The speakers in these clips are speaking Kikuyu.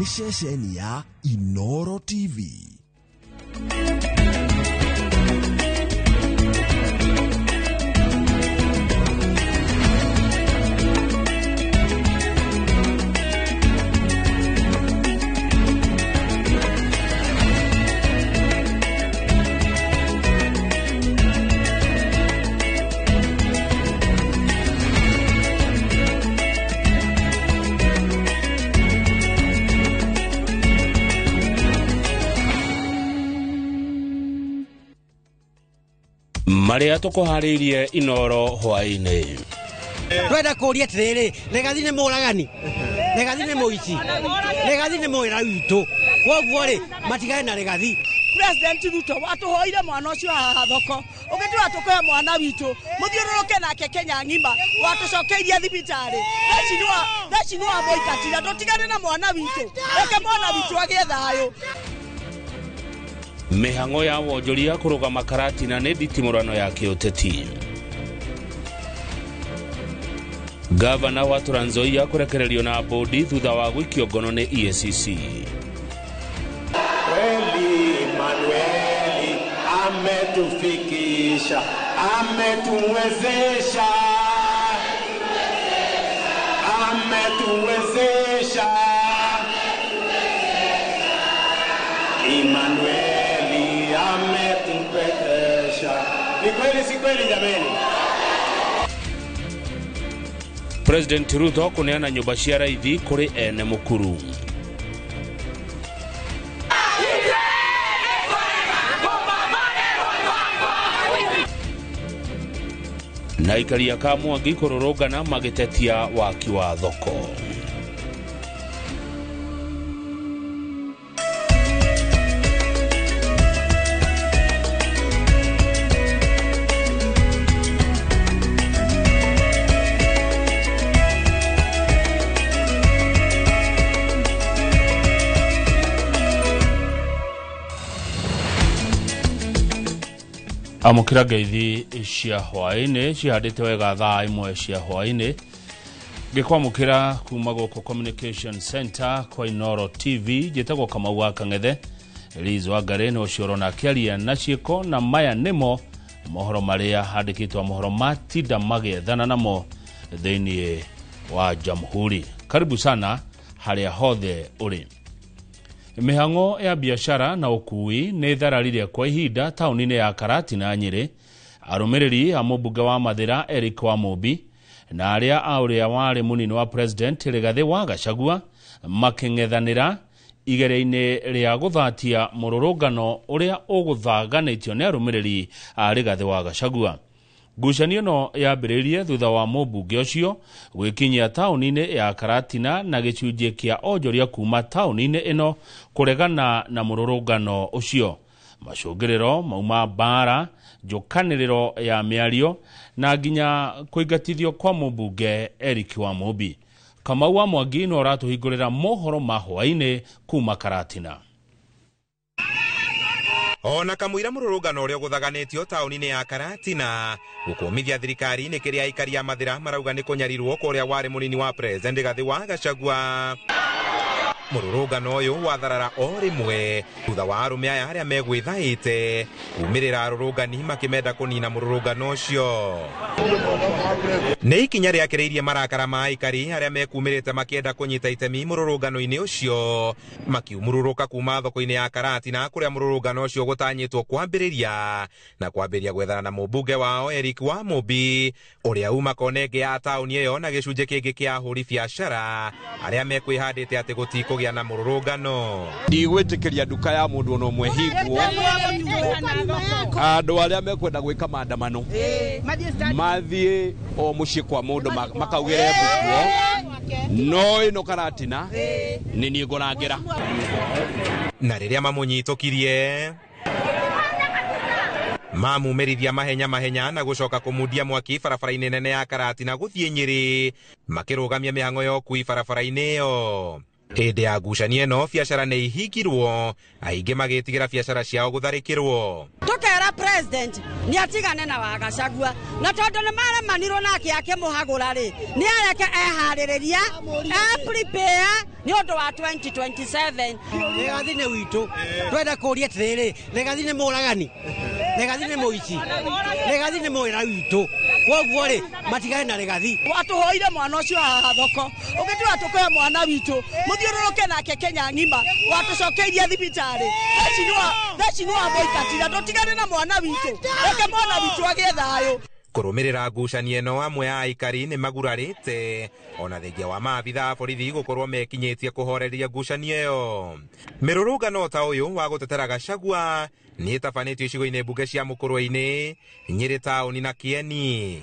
Ceceni ya Inoro TV. Maria tukuhariirie Inoro hwaini. Twenda kuria atiriri, Rigathi ni muragani, Rigathi ni muici, Rigathi ni mwira witu. Koguo ri matigane na Rigathi. President Ruto watuhoire mwana ucio haha thoko, ugitura tukoe mwana witu muthiururuke nake Kenya ng'ima, watucokeirie thibitari. Theci ni wa moikatira, tutigane na mwana witu, reke mwana witu agie thayo. Mihango ya wonjoria kurugama Karatina ni nditimurano ya kiuteti. Gavana wa Trans Nzoia kurekererio na bodi thutha wa gwikio ngono ni EACC. Kweli Manueli ametufikisha, ametuwezesha, ametuwezesha. Emmanueli ametupetesha. Ni kweli si kweli jameni? President Ruto kuneana nyumba cia raithi kuri ene mukuru. Na aikaria ka Mwangi kururungana magitetia waki wa thoko. Amukira ngeithi cia hwaini cihandite wega thaa imwe cia hwaini ngikwamukira kuma guku Communication Center kwa Inoro TV. Njitagwo Kamau wa Kang'ethe. Liz Wangari no ucio urona akiaria na ciiko, na maya nimo mohoro maria handikitwo mohoro matinda magiethana namo thiini wa Jamhuri. Karibu sana haria hothe uri. Mihango ya biashara na ukui ni thararire kwa ihinda tauni-inĩ ya Karatina Nyĩrĩ. Arũmĩrĩri a mũmbunge wa Mathĩra Eric Wamũmbi na arĩa a ũrĩa warĩ mũnini wa President Rigathĩ wa Gachagua makĩng'ethanĩra igeria-inĩ rĩa gũthatia mũrũrũngano ũrĩa ũgũthaganĩtio nĩ arũmĩrĩri a Rigathĩ wa Gachagua. Ngucanio ĩno yambĩrĩirie thutha wa mũmbunge ũcio gwĩkinyia taũni-inĩ ya Karatina na gĩcunjĩ kĩa onjoria kuma taũni-inĩ ĩno kũregana na mũrũrũngano ũcio. Macũngĩrĩro mauma mbara, njũkanĩrĩro ya mĩario na nginya kũingatithio kwa mũmbunge Eric Wamũmbi. Kamau wa Mwangi no ũratũhingũrĩra mohoro ma hwaĩ-inĩ kuma Karatina. Ona kamũira mũrũrũngano ũrĩa ũgũthaganĩtio taũni-inĩ ya Karatina gũkũmithia thirikari nĩ kĩrĩa aikari a Mathĩra marauga nĩ kũnyarirwo kwa ũrĩa warĩ mũnini wa President Rigathĩ wa Gachagua. Mũrũrũngano ũyũ watharara o rĩmwe thutha wa arũme aya arĩa megwĩthaĩte kumĩrĩra arũrũngani makĩmenda kũnina mũrũrũngano ũcio. Nĩ ikinya rĩakĩrĩirie marakara ma aikari arĩa mekumĩrĩte makĩenda kũnyita itemi mũrũrũngano-inĩ ũcio, makiumũrũrũka kuma thoko-inĩ ya Karatina kũrĩa mũrũrũngano ũcio gũtanyĩtwo kwambĩrĩria na kwambĩrĩria gwethana na mũmbunge wao Eric Wamũmbi ũrĩa uma kona ĩngĩ ya taũni ĩyo na gĩcunjĩ kĩngĩ kĩa ahũri biacara arĩa mekwĩhandĩte atĩ gũtikũgĩa na mũrũrũngano. Ndigwĩtĩkĩria nduka ya mũndũ ona ũmwe hingwo. Andũ arĩa mekwenda gwĩka maandamano mathiĩ o mũciĩ kwa mũndũ makaugĩre mbukuo, no ĩno Karatina nĩ niĩ ngũrangĩra. Na rĩrĩa mamũnyitũkirie mamumĩrithia mahenya mahenya na gũcoka kũmundia mwaki barabara-inĩ nene ya Karatina gũthiĩ Nyĩrĩ, makĩrũgamia mĩhang'o ya ũkui barabara-inĩ ĩyo. Hĩndĩ ya ngucanio ĩno biacara nĩ ihingirwo, aingĩ magĩtigĩra biacara ciao gũtharĩkĩrwo. Tukera president ni atigane na wa Gachagua na tondu ni maremanirwo nake akĩmũhagũra rĩ, nĩ areke eharĩrĩria, e prepare Nĩ ũndũ wa 2027. Rigathi nĩ witũ. Twenda kũria atĩrĩrĩ, Rigathi nĩ mũragani, Rigathi nĩ mũici, Rigathi nĩ mwĩra witũ. Koguo rĩ, matigane na Rigathi. Watũhoire mwana ũcio haha thoko, ũgĩtua tũkũhe mwana witũ, mũthiũrũrũke nake Kenya ng'ima, watũcokeirie thibitarĩ. Theci nĩ wamũingatire, tũtigane na mwana witũ, reke mwana witũ agĩe thayũ. Kũrũmĩrĩra ngucanio ĩno amwe a aikari nĩ magurarĩte ona thengia wa maabitha a borithi gũkorwo mekinyĩtie kũhoreria ngucanio ĩyo. Mĩrũrũngano ta ũyũ wa gũtetera Gachagua nĩ ĩtabanĩtio icigo-inĩ mbunge cia Mũkũrwe-inĩ, Nyĩrĩ taũni na Kĩeni.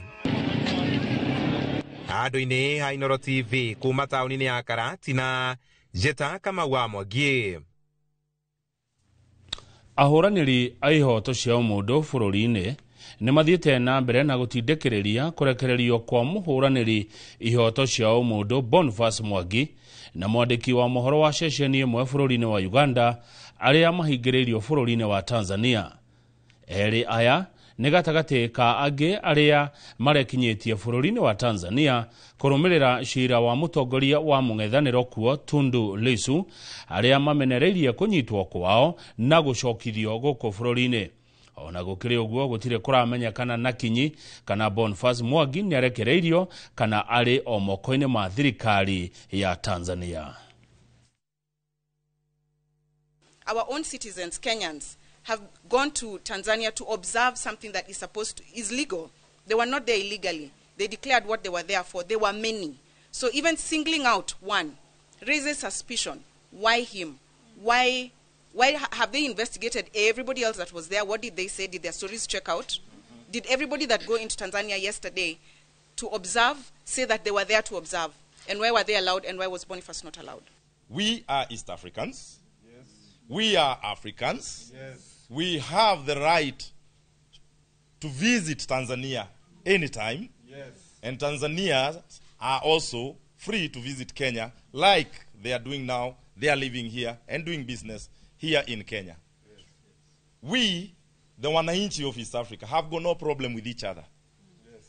Andũ-inĩ ha Inooro TV kuma taũni-inĩ ya Karatina, Njĩta Kamau wa Mwangi. Ahũranĩri a ihoto cia ũmũndũ bũrũri-inĩ nĩ mathiĩte na mbere na gũtindĩkĩrĩria kũrekererio kwa mũhũranĩri ihoto cia ũmũndũ Boniface Mwangi na mwandĩki wa mohoro wa ceceni ĩmwe bũrũri-inĩ wa Uganda arĩa mahingĩrĩirio bũrũri-inĩ wa Tanzania. Erĩ aya nĩ gatagatĩ ka angĩ arĩa marekinyĩtie bũrũri-inĩ wa Tanzania kũrũmĩrĩra cira wa mũtongoria wa mũng'ethanĩro kuo Tundu Lissu arĩa mamenereirie kũnyitwo kwao na gũcokithio gũkũ bũrũri-inĩ. Ona gũkĩrĩ ũguo gũtirĩ kũramenyekana na kinyi kana Boniface Mwangi nĩarekereirio kana arĩ o moko-inĩ ma thirikari ya Tanzania. Our own citizens, Kenyans, have gone to Tanzania to observe something that is supposed to, is legal. They were not there illegally. They declared what they were there for. There were many. So even singling out one raises suspicion. Why him? Why have they investigated everybody else that was there? What did they say? Did their stories check out? Did everybody that go into Tanzania yesterday to observe say that they were there to observe? And why were they allowed, and why was Boniface not allowed? We are East Africans. Yes. We are Africans. Yes. We have the right to visit Tanzania anytime. Yes. And Tanzanians are also free to visit Kenya like they are doing now. They are living here and doing business here in Kenya. Yes. We, the wananchi of East Africa, have got no problem with each other. Yes.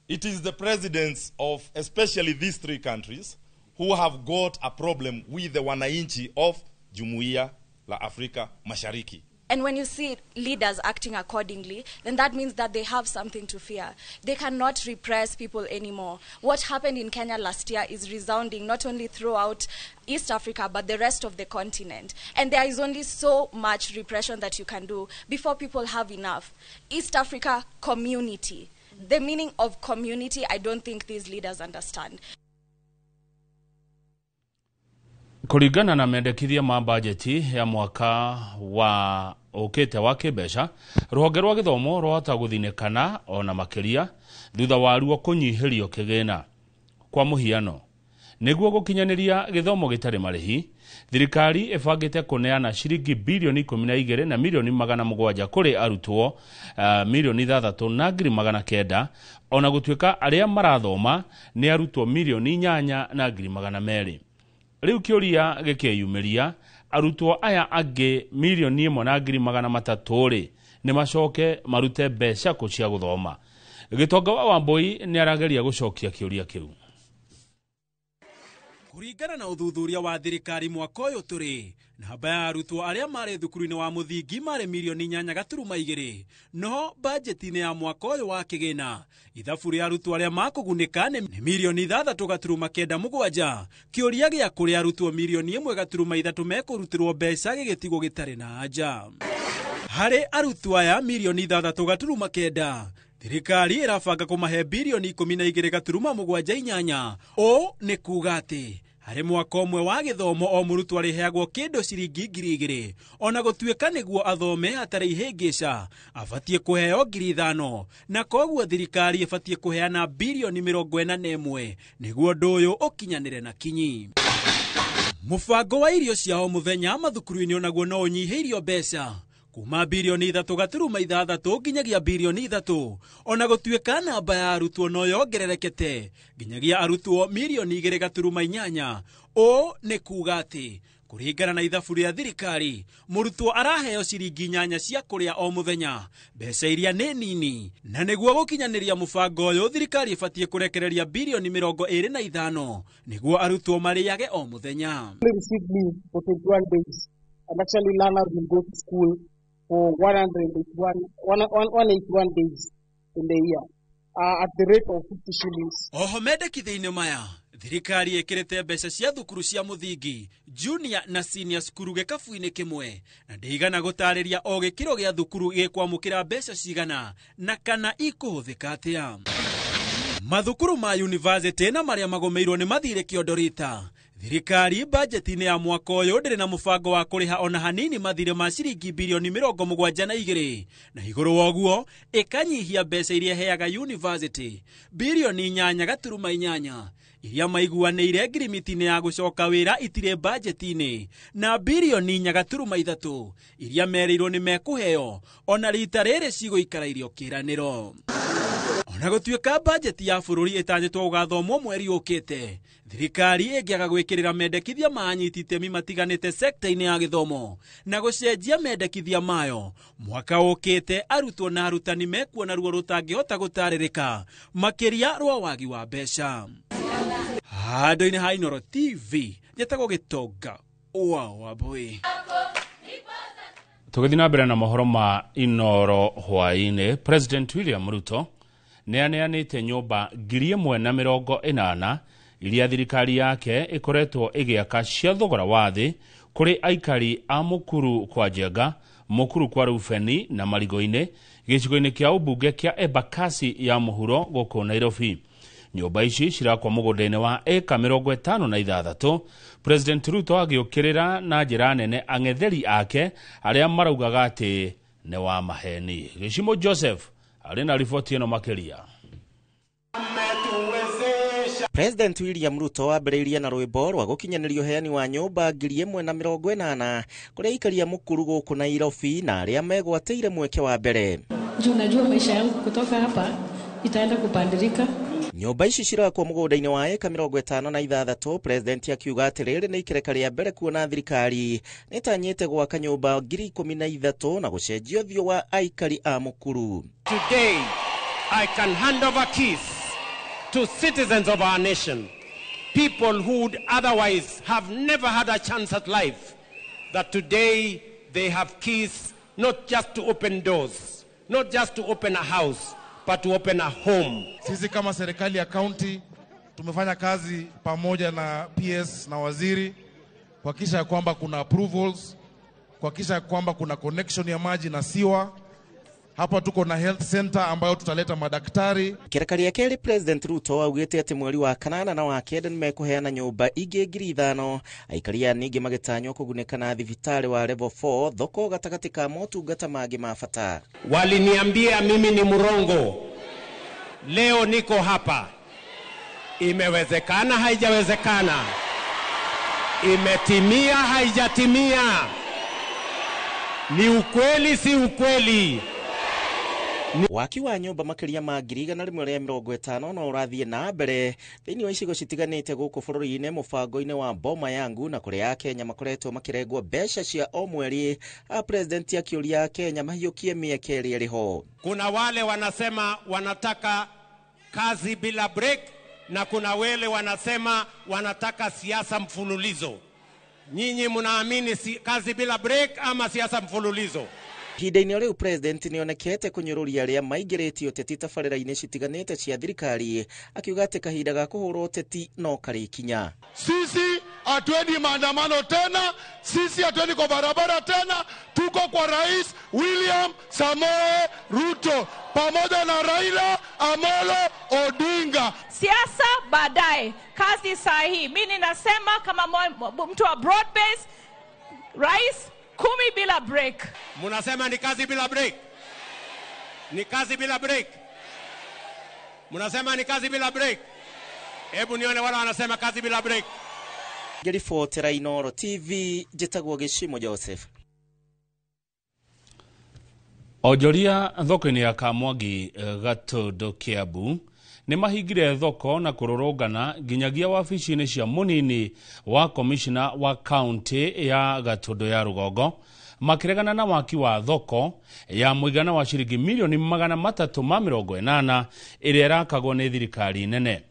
It is the presidents of especially these three countries who have got a problem with the wananchi of Jumuiya la Afrika Mashariki. And when you see leaders acting accordingly, then that means that they have something to fear. They cannot repress people anymore. What happened in Kenya last year is resounding not only throughout East Africa, but the rest of the continent. And there is only so much repression that you can do before people have enough. East Africa community. The meaning of community, I don't think these leaders understand. Kũringana na mendekithia ma bajeti ya mwaka wa ũkĩte wa kĩmbeca, rũhonge rwa gĩthomo rwahota gũthinĩkana ona makĩria thutha waruo kũnyihĩrio kĩgĩna. Kwa mũhiano, nĩguo gũkinyanĩria gĩthomo gĩtarĩ marĩhi, thirikari ĩbangĩte kũneana ciringi bilioni 12 na milioni 700 kũrĩ arutwo milioni 6 na ngiri 900, ona gũtuĩka arĩa marathoma nĩ arutwo milioni 8 na ngiri 200. Rĩu kĩũria gĩkĩyumĩria, arutwo aya angĩ milioni 1 na ngiri 300 rĩ nĩ macoke marute mbeca kũ cia gũthoma. Gĩtonga wa Wambui nĩ arageria gũcokia kĩũria kĩu. Kũringana na ũthuthuria wa thirikari mwaka ũyũ tũrĩ, namba ya arutwo arĩa marĩ thukuru-inĩ wa mũthingi marĩ milioni 8.2, no bajeti-inĩ ya mwaka ũyũ wa kĩgĩna ithabu rĩa arutwo arĩa makũgunĩka nĩ milioni 6.97. Kĩũria gĩa kũrĩa arutwo milioni 1.3 mekũrutĩrwo mbeca gĩgĩtigwo gĩtarĩ na anja. Harĩ arutwo aya milioni 6.9, thirikari ĩrabanga kũmahe bilioni 12.78. Ũũ nĩ kuuga atĩ harĩ mwaka ũmwe wa gĩthomo o mũrutwo arĩheagwo kĩndũ ciringi 2,000, ona gũtuĩka nĩguo athome hatarĩ ihĩngĩca abatiĩ kũheo 5,000, na koguo thirikari ĩbatiĩ kũheana bilioni 41 nĩguo ũndũ ũyũ ũkinyanĩre na kinyi. Mũbango wa irio cia o mũthenya mathukuru-inĩ onaguo no ũnyihĩirio mbeca kuma bilioni 3.6 nginyagia bilioni 3, ona gũtuĩka namba ya arutwo no yongererekete nginyagia arutwo milioni 2.8. Ũũ nĩ kuuga atĩ Kũringana na ithabu rĩa thirikari, mũrutwo araheo ciringi 8 cia kũrĩa o mũthenya, mbeca iria nĩ nini. Na nĩguo gũkinyanĩria mũbango ũyũ, thirikari ĩbatiĩ kũrekereria bilioni 25 nĩguo arutwo marĩage o mũthenya. Received me for 21 days, and actually learners will go to school for 181 days in the year at the rate of 50 shillings. Oho mendekithia-inĩ maya, thirikari ĩkĩrĩte mbeca cia thukuru cia mũthingi, junior na senior cukuru gĩkabu-inĩ kĩmwe, na ndĩigana gũtarĩria o gĩkĩro gĩa thukuru gĩkwamũkĩra mbeca cigana na kana ikũhũthĩka atĩa. Mathukuru ma university na marĩa magũmĩirwo nĩ mathirĩ kĩondo rita. Thirikari bajeti-inĩ ya mwaka ũyũ ndĩrĩ na mũbango wa kũrĩha ona hanini mathirĩ ma ciringi bilioni 72, na igũrũ wa ũguo ĩkanyihia mbeca iria ĩheaga university bilioni 8.8 iria maiguanĩire ngirimiti-inĩ ya gũcoka wĩra itirĩ bajeti-inĩ, na bilioni 4.3 iria merĩirwo nĩ mekũheo ona rita rĩrĩ cigũikara irio kĩranĩro. Ona gũtuĩka bajeti ya bũrũri ĩtanyĩtwo gũgathomwo mweri ũkĩte, thirikari ĩngĩaga gwĩkĩrĩra mendekithia ma anyiti itemi matiganĩte sekta-inĩ ya gĩthomo na gũcenjia mendekithia mayo, mwaka ũkĩte arutwo na arutani mekuona ruo rũtangĩhota gũtarĩrĩka makĩria rwa wagi wa mbeca. Handũ-inĩ ha Inooro TV, njetagwo Gĩtonga wa Wambui. Tũgĩthiĩ na mbere na mohoro ma Inooro hwaĩ-inĩ, President William Ruto nĩ aneanĩte nyũmba 1,080 iria thirikari yake ĩkoretwo ĩgĩaka cia thogora wa thĩ kũrĩ aikari a Mukuru kwa Njenga, Mukuru kwa Rufeni na Marigo-inĩ gĩcigo-inĩ kĩa ũmbunge kĩa Embakasi ya mũhuro gũkũ Nairobi. Nyũmba ici cirakwo mũgũnda-inĩ wa ĩka 56. President Ruto agĩũkĩrĩra na njĩra nene ang'etheri ake arĩa maraugaga atĩ nĩ wa maheni. Gĩcimo Joseph arĩ na riboti ĩno makĩria. President William Ruto ambĩrĩirie na rwĩmbo rwa gũkinyanĩria ũheani wa nyũmba 1,080 kũrĩ aikari a Mukuru gũkũ Nairobi na arĩa megwatĩire mweke wa mbere. Juu najua maisha yangu kutoka hapa itaenda kubadilika. Nyũmba ici cirakwo mũgũnda-inĩ wa ĩka 56. President akiuga atĩ rĩrĩ nĩ ikereka rĩa mbere kuona thirikari nĩtanyĩte gwaka nyũmba 13,000 na gũcenjia ũthiũ wa aikari a Mukuru. Today I can hand over keys to citizens of our nation, people who would otherwise have never had a chance at life, that today they have keys not just to open doors, not just to open a house, but to open a home. Sisi kama serikali ya county tumefanya kazi pamoja na PS na waziri kuhakikisha kwamba kuna approvals, kuhakikisha kwamba kuna connection ya maji na siwa. Hapa tuko na health center ambayo tutaleta madaktari. Ikereka rĩa kerĩ, President Ruto augĩte atĩ mweri wa 8 na wa 9 nĩmekũheana nyũmba ingĩ 5,000. Aikari aya ningĩ magĩtanywo kũgunĩka na thibitarĩ wa level 4 thoko gatagatĩ ka motungata mangĩ ma bata. Waliniambia mimi ni mrongo. Leo niko hapa. Imewezekana, haijawezekana? Imetimia, haijatimia? Ni ukweli, si ukweli? Waki wa nyũmba makĩria ma 150 no ũrathiĩ na mbere thĩinĩ wa icigo citiganĩte gũkũ bũrũri-inĩ mũbango-inĩ wa Boma Yangu, na kũrĩa Akenya makoretwo makĩrengwo mbeca cia o mweri. President akĩũria Akenya mahiũkie mĩeke ĩrĩa ĩrĩ ho. Kuna wale wanasema wanataka kazi bila break, na kuna wale wanasema wanataka siasa mfululizo. Nyinyi mnaamini kazi bila break ama siasa mfululizo? Ihinda-inĩ rĩu President nĩonekete kũnyũrũria arĩa maingĩrĩtie ũteti tabarĩra-inĩ citiganĩte cia thirikari, akiuga atĩ kahinda ga kũhũrwo ũteti no karĩkinya. Sisi hatuendi maandamano tena, sisi hatuendi kwa barabara tena, tuko kwa Rais William Samoei Ruto pamoja na Raila Amolo Odinga. Siasa baadaye, kazi saa hii. Mimi ninasema kama mtu wa broad base, Rais 10 bila break. Munasema ni kazi bila break? Ni kazi bila break? Munasema ni kazi bila break? Hebu nione wale wanasema kazi bila break. Ngĩribotera Inooro TV, njĩtagwo Gĩcimo Joseph. Onjoria thoko-inĩ ya Kamwangi Gatũndũ Kiambu Nĩ mahingire thoko na kũrũrũngana nginyagia wabici-inĩ cia mũnini wa komishina wa kaunti ya Gatũndũ ya Rũgongo, makĩregana na waki wa thoko ya mũigana wa ciringi milioni 380 ĩrĩa ĩrakagwo nĩ thirikari nene.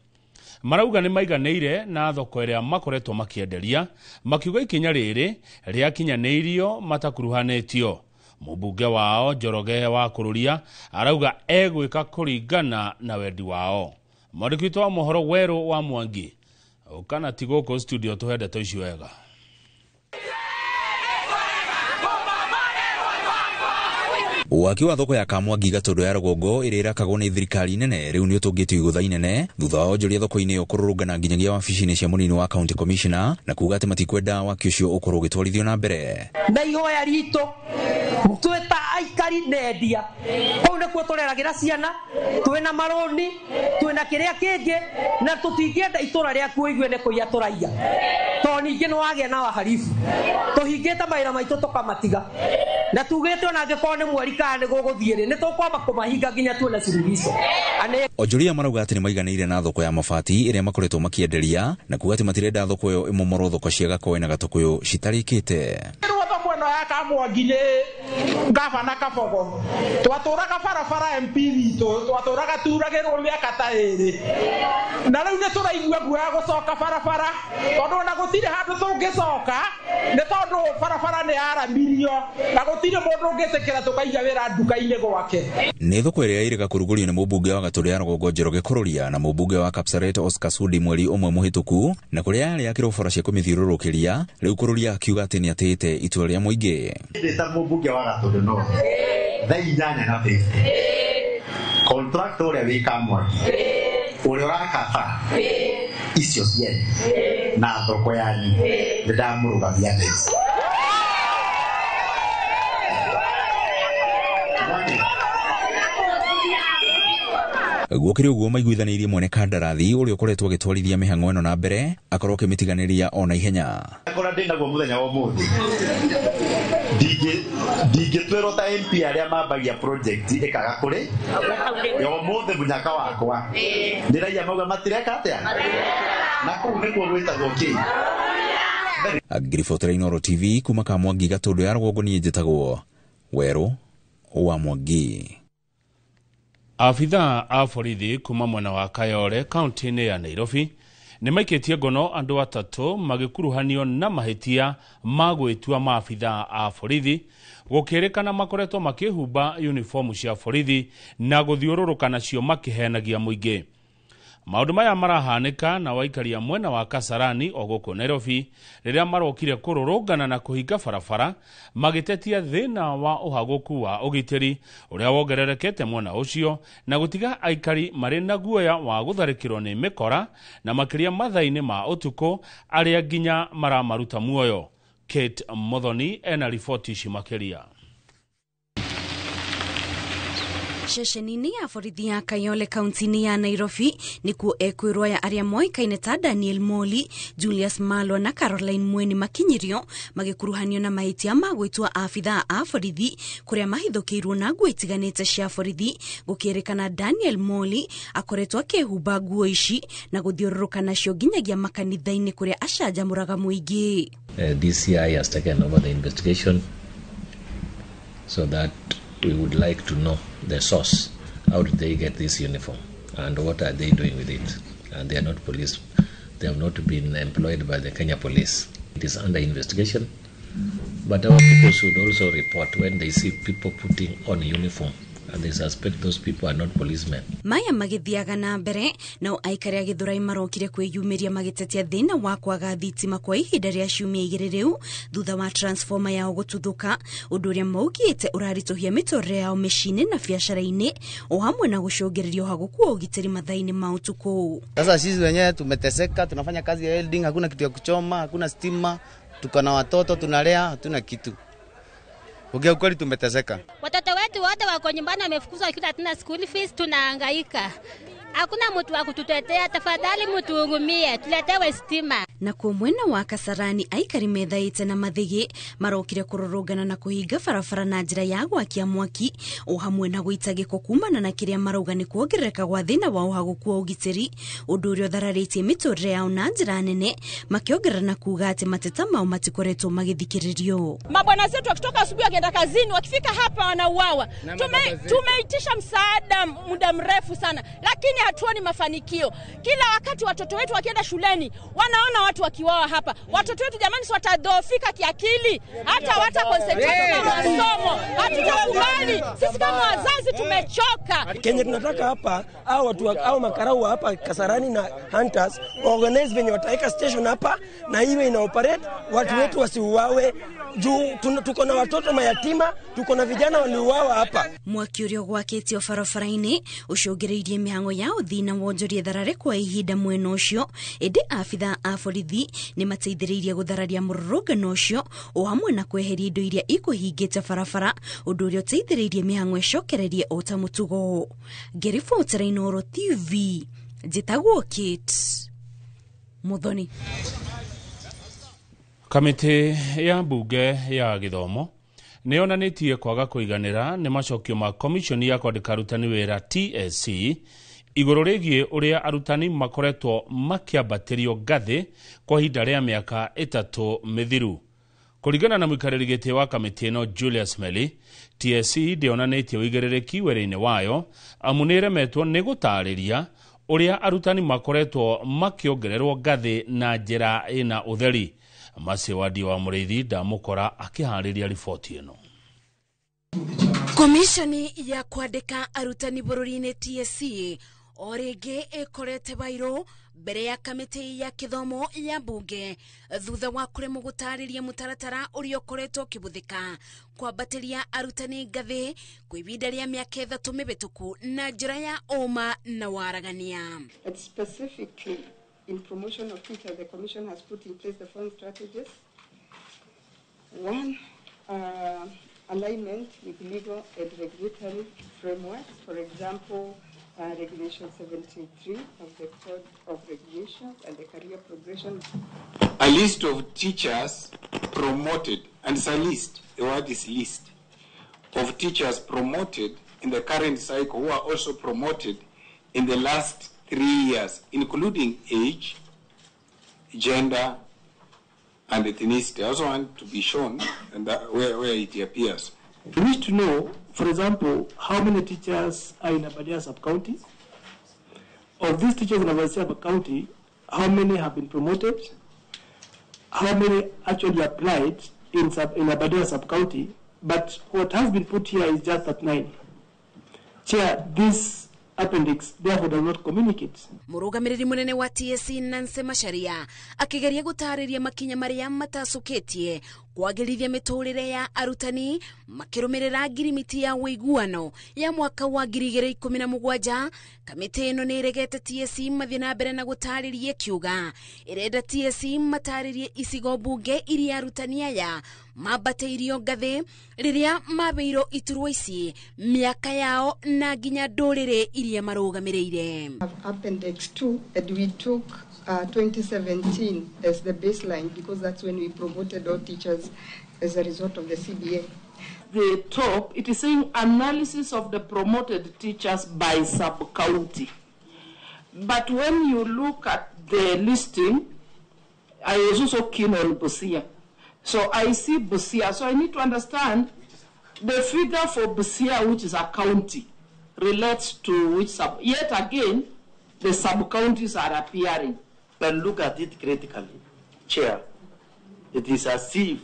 Marauga nĩ maiganĩire na thoko ĩrĩa makoretwo makĩenderia, makiuga ikinya rĩrĩ rĩakinyanĩirio matakuruhanĩtio. Mũmbunge wao Njoroge wa Kũrũria arauga egwĩka kũringana na wendi wao. Mwandĩki witũ wa mohoro Werũ wa Mwangi ũkana ti gũkũ studio tũhe ndeto ici wega. Waki wa thoko ya Kamwangi Gatũndũ ya Rũgongo ĩrĩa ĩrakagwo nĩ thirikari nene rĩu nĩ ũtũngĩtio igũtha inene thutha wa onjoria thoko-inĩ ĩyo kũrũrũngana nginyagia wabici-inĩ cia mũnini wa county commissioner na kuga atĩ matikwenda waki ũcio ũkorwo ũgĩtwarithio na mbere. Na ihoya ritũ twĩ ta aikari na endia kũu nĩkuo tũreragĩra ciana, twĩna marũni, twĩna kĩrĩa kĩngĩ, na tũtingĩenda itũra rĩaku ũigue nĩ kũiya tũraiya, tondũ ningĩ nĩ wagĩa na waharibu. Tũhingĩte mawĩra maitũ tũkamatiga, na tugĩte ona angĩkorwo nĩ mweri kana nĩ gũgũthiĩ rĩ, nĩ tũkwamba kũmahinga nginya tuone suluhisho. Onjoria marauga atĩ nĩ maiganĩire na thoko ya mabati ĩrĩa makoretwo makĩenderia na kuga atĩ matirenda thoko ĩyo ĩmomorwo thoko cia Gakoe na Gatũkũyũ citarĩkĩte. Thoko ĩno ya Kamwangi nĩ gavana Kabogo, twatũraga barabara MP witũ, twatũraga turagĩrwo mĩaka ta ĩrĩ, na rĩu nĩ tũraigua guoya gũcoka barabara tondũ ona gũtirĩ handũ tũngĩcoka nĩ tondũ barabara nĩ yaramirio na gũtirĩ mũndũ ũngĩtĩkĩra tũkaiga wĩra nduka-inĩ gwake. Nĩ thoko ĩrĩa ĩrĩga kũrugũrio nĩ mũmbunge wa Gatũndũ ya Rũgongo Njoroge Kũrũria na mũmbunge wa Kapsaret Oscar Sudi mweri ũmwe mũhĩtũku, na kũrĩa yarĩ akĩrwo bara cia kũmĩthiũrũrũkĩria. Rĩu Kũrũria akiuga atĩ nĩ atĩĩte itua rĩa mũingĩ. Ndĩ ta mũmbunge wa Gatũndũ no thaa 8:50 contract ũrĩa wĩ Kamwangi ũrĩa ũrakaba icio cianyu na thoko yanyu nĩ ndamũrũgamia thaa ici. Gũkĩrĩ ũguo maiguithanĩirie mwene kandarathi ũrĩa ũkoretwo agĩtwarithia mĩhang'o ĩno na mbere akorwo akĩmĩtiganĩria ona ihenya. Akora ndĩ naguo mũthenya wa ũmũthĩ ndingĩtwĩrwo ta MP arĩa mambagia project ĩkaga kũrĩ ya ũmũthĩ mũnyaka wakwa nĩ raia mauga matireka atĩa, na kũu nĩkuo gwĩtagwo kĩ. Ngiribotera Inooro TV kuma Kamwangi Gatũndũ ya Rũgongo, niĩ njĩtagwo Werũ wa Mwangi. Abithaa a borithi kuma mwena wa Kayole kaunti-inĩ ya Nairobi nĩ maikĩtie ngono andũ atatũ magĩkuruhanio na mahĩtia ma gwĩtua maabithaa a borithi, gũkĩrĩkana makoretwo makĩhumba uniformu cia borithi na gũthiũrũrũka nacio makĩhenagia mũingĩ. Maũndũ maya marahanĩka na waikaria mwena wa Kasarani o gũkũ Nairobi rĩrĩa marokire kũrũrũngana na kũhinga barabara magĩtetia thĩna wa ũhagũku wa ũgitĩri ũrĩa wongererekete mwena ũcio na gũtiga aikari marĩ na guoya wa gũtharĩkĩrwo nĩ mĩkora na makĩria mathaa-inĩ ma ũtukũ arĩa nginya maramaruta muoyo. Kate Muthoni ena riboti ici makĩria. Ceceni-inĩ ya borithi ya Kayole kaunti-inĩ ya Nairobi nĩkuo ekwĩrwo ya arĩa moĩkaine ta Daniel Moli, Julius Malwa na Caroline Mweni makinyirio magĩkuruhanio na mahĩtia ma gwĩtua abithaa a borithi kũrĩa mahithũkĩirwo na nguo itiganĩte cia borithi. Gũkĩrĩkana Daniel Moli akoretwo akĩhumba nguo ici na gũthiũrũrũka nacio nginyagia makanitha-inĩ kũrĩa acanjamũraga mũingĩ. DCI has taken over the investigation so that we would like to know the source. How did they get this uniform and what are they doing with it? And they are not police. They have not been employed by the Kenya police. It is under investigation. But our people should also report when they see people putting on uniform and they suspect those people are not policemen. Maya magithiaga na mbere nao aikari a Githurai marokire kwiyumiria magitetia thina wa kwaga thitima kwa ihinda ria ciumia igĩrĩ rĩu thutha wa transformer yao gũtuthũka, ũndũ ũrĩa maugĩte ũraritũhia mĩtũrĩre yao mĩciĩ-inĩ na biacara-inĩ o hamwe na gũcũngĩrĩria ũhagũku wa ũgitĩri mathaa-inĩ ma ũtukũ. Sasa sisi wenyewe tumeteseka, tunafanya kazi ya welding, hakuna kitu ya kuchoma, hakuna stima, tuko na watoto tunalea, hatuna kitu. Ongea ukweli, tumeteseka. Watoto wetu wote wako nyumbani wamefukuzwa shule, hatuna school fees, tunahangaika. Hakuna mtu wa kututetea, tafadhali mtuhurumie, tuletewe stima. Nakuo mwena wa Kasarani aikari methaite na mathigi marokire kururungana na kuhinga barabara na njira ya gwakia mwaki o hamwe na gwita giko kumana na kiria marauga ni kuongerereka gwa thina wa uhaguku wa ugitiri, undu uria uthararitie miturire yao na njira nene, makiongerera na kuga ati mateta mao matikoretwo magithikiririo. Mabwana zetu wakitoka asubuhi wakienda kazini, wakifika hapa wanauawa. Tumeitisha msaada muda mrefu sana, lakini hatuoni mafanikio. Kila wakati watoto wetu wakienda shuleni wanaona watu wakiwawa hapa. Watoto wetu jamani, si watadhoofika kiakili, hata hawata concentrate na masomo. Hatutakubali. Sisi kama wazazi tumechoka. Kenya tunataka hapa au watu au makarau hapa Kasarani na Hunters organize venye wataweka station hapa na iwe ina operate, watu wetu wasiuawe. Juu tuko na watoto mayatima, tuko na vijana waliuawa hapa. Mwaki uria gwakĩtio barabara-inĩ ũcũngĩrĩirie mĩhang'o ya ũthii na wonjoria tharare kwa ihinda mwena ũcio, ĩndĩ abithaa a borithi nĩ mateithĩrĩirie gũthararia mũrũrũngano ũcio o hamwe na kweheria indo iria ikũhingĩte barabara, ũndũ ũrĩa ũteithĩrĩirie mĩhang'o ĩcokererie o ta mũtugo. Ngĩribotera Inooro TV, njĩtagwo Kate Muthoni. Kamĩtĩ ya mbunge ya gĩthomo nĩ yonanĩtie kwaga kũiganĩra nĩ macokio ma komishoni ya kwandĩka arutani wĩra TSC igũrũ rĩgiĩ ũrĩa arutani makoretwo makĩambatĩrio ngathĩ kwa ihinda rĩa mĩaka 3 mĩthiru. Kũringana na mũikarĩri gĩtĩ wa kamĩtĩ ĩno Julius Meli, TSC ndĩonanĩtie ũigĩrĩrĩki wĩra-inĩ wayo amu nĩ ĩremetwo nĩ gũtarĩria ũrĩa arutani makoretwo makĩongererwo ngathĩ na njĩra ĩna ũtheri. Masiwadi wa Mũrĩithi ndamũkora akĩharĩria riboti ĩno. Komishoni ya kwandĩka arutani bũrũri-inĩ TSC o rĩngĩ ĩkorete bairũ mbere ya kamĩtĩ ya kĩthomo ya mbunge thutha wa kũremwo gũtarĩria mũtaratara ũrĩa ũkoretwo ũkĩhũthĩka kwambatĩria arutani ngathĩ kwa ihinda rĩa mĩaka 3 mĩhĩtũku na njĩra ya ũma na waragania. Specifically in promotion of teachers, the Commission has put in place the following strategies. One, alignment with legal and regulatory frameworks. For example, Regulation 73 of the Code of Regulations and the Career Progression. A list of teachers promoted, and it's a list, the word is list, of teachers promoted in the current cycle who are also promoted in the last 3 years, including age, gender, and ethnicity. I also want to be shown and that where it appears. We need to know, for example, how many teachers are in Aberdare sub-counties. Of these teachers in Aberdare sub-county, how many have been promoted? How many actually applied in Aberdare sub-county? But what has been put here is just at 9. Chair, this appendix therefore does not communicate. Mũrũgamĩrĩri mũnene wa TSC Nancy Macharia akĩgeria gũtarĩria makinya marĩa matacũkĩtie kwagĩrithia mĩtũrĩre ya arutani makĩrũmĩrĩra ngirimiti ya ũiguano ya mwaka wa 2017. Kamĩtĩ ĩno nĩ ĩregete TSC mathiĩ na mbere na gũtarĩria kiuga ĩrenda TSC matarĩrie icigo mbunge iria arutani aya mambatĩirio ngathĩ rĩrĩa mabeirwo iturwa ici mĩaka yao na nginya ndũrĩrĩ iria marũgamĩrĩire. Appendix 2, and we took 2017 as the baseline because that's when we promoted all teachers as a result of the CBA. The top, it is saying analysis of the promoted teachers by sub-county. But when you look at the listing, I was also keen on Busia. So I see Busia. So I need to understand the figure for Busia, which is a county, relates to which sub. Yet again, the sub-counties are appearing. But look at it critically, Chair. It is as if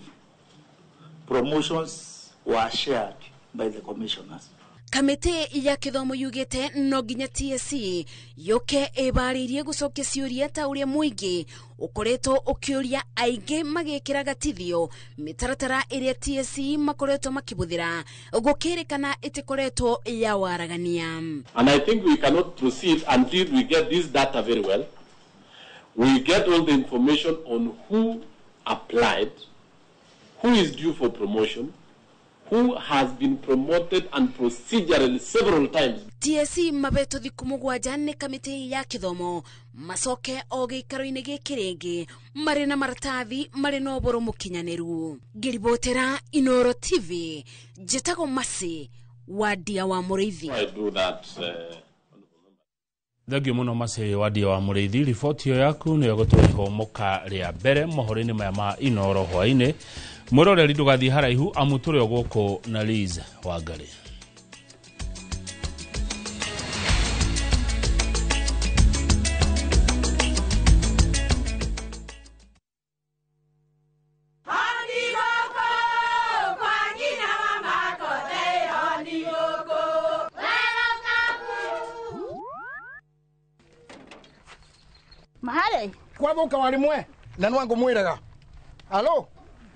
promotions were shared by the commissioners. Kamĩtĩ ya kĩthomo yugĩte no nginya TSC yũke ĩbarĩirie gũcokia ciũria ta ũrĩa mũingĩ ũkoretwo ũkĩũria aingĩ magĩkĩra gatithio mĩtaratara ĩrĩa TSC makoretwo makĩbũthĩra gũkĩrĩkana ĩtĩkoretwo ya waragania. And I think we cannot proceed until we get this data very well. We get all the information on who applied, who is due for promotion, who has been promoted and procedurally several times. TSC mabetwo thikũ 7 nĩ kamĩtĩ ya kĩthomo macoke o gĩikaro-inĩ gĩkĩ rĩngĩ marĩ na maratathi marĩ na ũboro mũkinyanĩru. Ngĩribotera Inoro TV, njĩtagwo Masi Wadia wa Mũrĩithi. I do that. Thengio mũno Masi Wadia wa Mũrĩithi. Riboti ĩyo yaku nĩyo gũtũhũmũka rĩa mbere mohoro-inĩ maya ma Inoro hwaĩ-inĩ. Mwĩroreri ndũgathiĩ haraihu amu tũrĩ o gũkũ na Liz Wangari. Mahale kwathuka warimwe na nwangu mwiraga alo